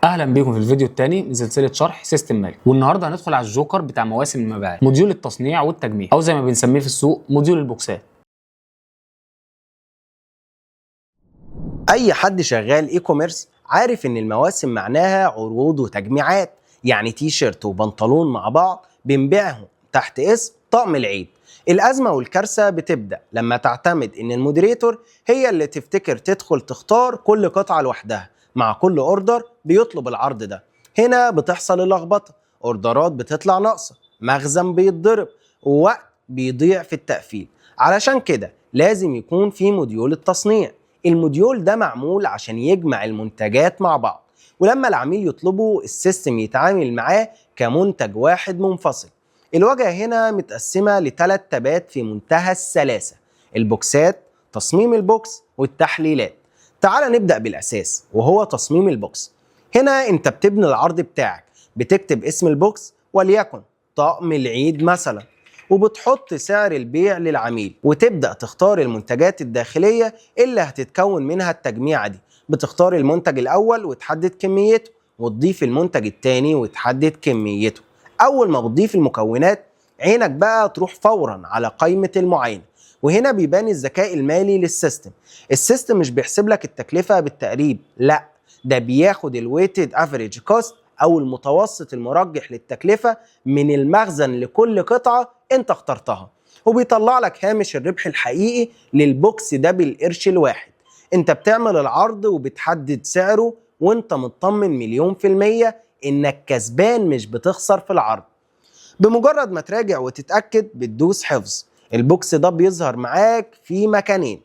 اهلا بيكم في الفيديو الثاني من سلسلة شرح system مالك. والنهارده هندخل على الجوكر بتاع مواسم المبيعات، module التصنيع والتجميع، او زي ما بنسميه في السوق module البوكسات. اي حد شغال e-commerce عارف ان المواسم معناها عروض وتجميعات، يعني تي شيرت وبنطلون مع بعض بنبيعهم تحت اسم طقم العيد. الازمة والكارثه بتبدا لما تعتمد ان ال moderator هي اللي تفتكر تدخل تختار كل قطعه لوحدها مع كل order بيطلب العرض ده. هنا بتحصل اللخبطة، اوردرات بتطلع ناقصه، مخزن بيتضرب، ووقت بيضيع في التقفيل. علشان كده لازم يكون في module التصنيع. ال module ده معمول عشان يجمع المنتجات مع بعض، ولما العميل يطلبه ال system يتعامل معاه كمنتج واحد منفصل. الواجهة هنا متقسمة لثلاث تابات في منتهى السلاسة: البوكسات، تصميم ال box، والتحليلات. تعال نبدأ بالأساس وهو تصميم ال box. هنا انت بتبني العرض بتاعك، بتكتب اسم ال box وليكن طقم العيد مثلا، وبتحط سعر البيع للعميل، وتبدأ تختار المنتجات الداخلية اللي هتتكون منها التجميعة دي. بتختار المنتج الأول وتحدد كميته، وتضيف المنتج الثاني وتحدد كميته. أول ما بتضيف المكونات عينك بقى تروح فورا على قائمة المعاينة، وهنا بيبان الذكاء المالي لل system. ال system مش بيحسب لك التكلفة بالتقريب، لا، ده بياخد ال weighted average cost او المتوسط المرجح للتكلفة من المخزن لكل قطعة انت اخترتها، وبيطلع لك هامش الربح الحقيقي لل box ده بالقرش الواحد. انت بتعمل العرض وبتحدد سعره وانت مطمن 1,000,000% انك كسبان مش بتخسر في العرض. بمجرد ما تراجع وتتأكد بتدوس حفظ. ال box ده بيظهر معاك في مكانين.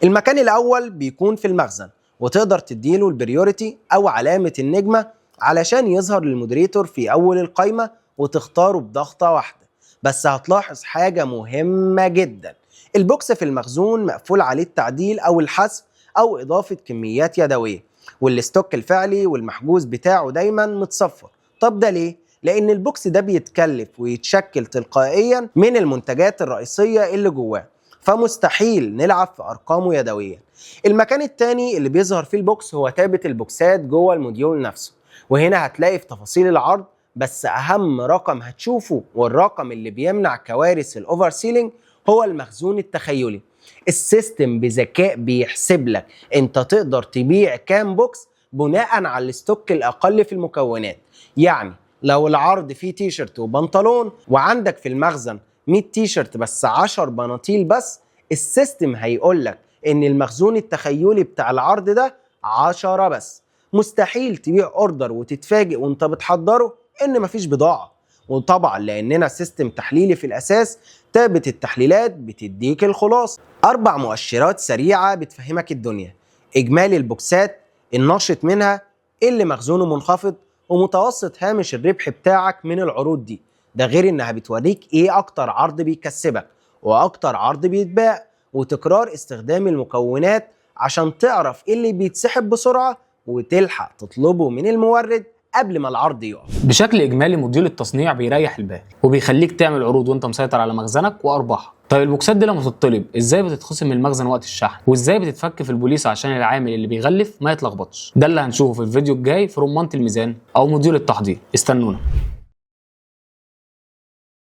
المكان الاول بيكون في المخزن، وتقدر تديله ال priority او علامة النجمة علشان يظهر لل moderator في اول القايمة وتختاره بضغطة واحدة. بس هتلاحظ حاجة مهمة جدا، ال box في المخزون مقفول عليه التعديل او الحذف او اضافة كميات يدوية، وال stock الفعلي والمحجوز بتاعه دايما متصفر. طب ده ليه؟ لان ال box ده بيتكلف ويتشكل تلقائيا من المنتجات الرئيسية اللي جواه، فمستحيل نلعب في ارقامه يدويا. المكان التاني اللي بيظهر فيه ال box هو تابة البوكسات جوه ال module نفسه، وهنا هتلاقي في تفاصيل العرض، بس اهم رقم هتشوفه والرقم اللي بيمنع كوارث ال overselling هو المخزون التخيلي. ال system بذكاء بيحسب لك انت تقدر تبيع كام box بناء على ال stock الاقل في المكونات. يعني لو العرض فيه تيشرت وبنطلون وعندك في المخزن 100 تيشرت بس 10 بناطيل بس، ال system هيقول لك ان المخزون التخيلي بتاع العرض ده 10 بس. مستحيل تبيع order وتتفاجئ وانت بتحضره ان مفيش بضاعة. وطبعا لاننا system تحليلي في الاساس، تابة التحليلات بتديك الخلاصة. 4 مؤشرات سريعة بتفهمك الدنيا: اجمالي البوكسات، الناشط منها، اللي مخزونه منخفض، ومتوسط هامش الربح بتاعك من العروض دي. ده غير انها بتوريك ايه اكتر عرض بيكسبك واكتر عرض بيتباع، وتكرار استخدام المكونات عشان تعرف ايه اللي بيتسحب بسرعة وتلحق تطلبه من المورد قبل ما العرض يقف. بشكل اجمالي module التصنيع بيريح البال وبيخليك تعمل عروض وانت مسيطر على مخزنك وارباحك. طيب البوكسات دي لما تطلب ازاي بتتخصم من المخزن وقت الشحن، وازاي بتتفك في البوليس عشان العامل اللي بيغلف ما يتلخبطش؟ ده اللي هنشوفه في الفيديو الجاي في رمانة الميزان او module التحضير. استنونا.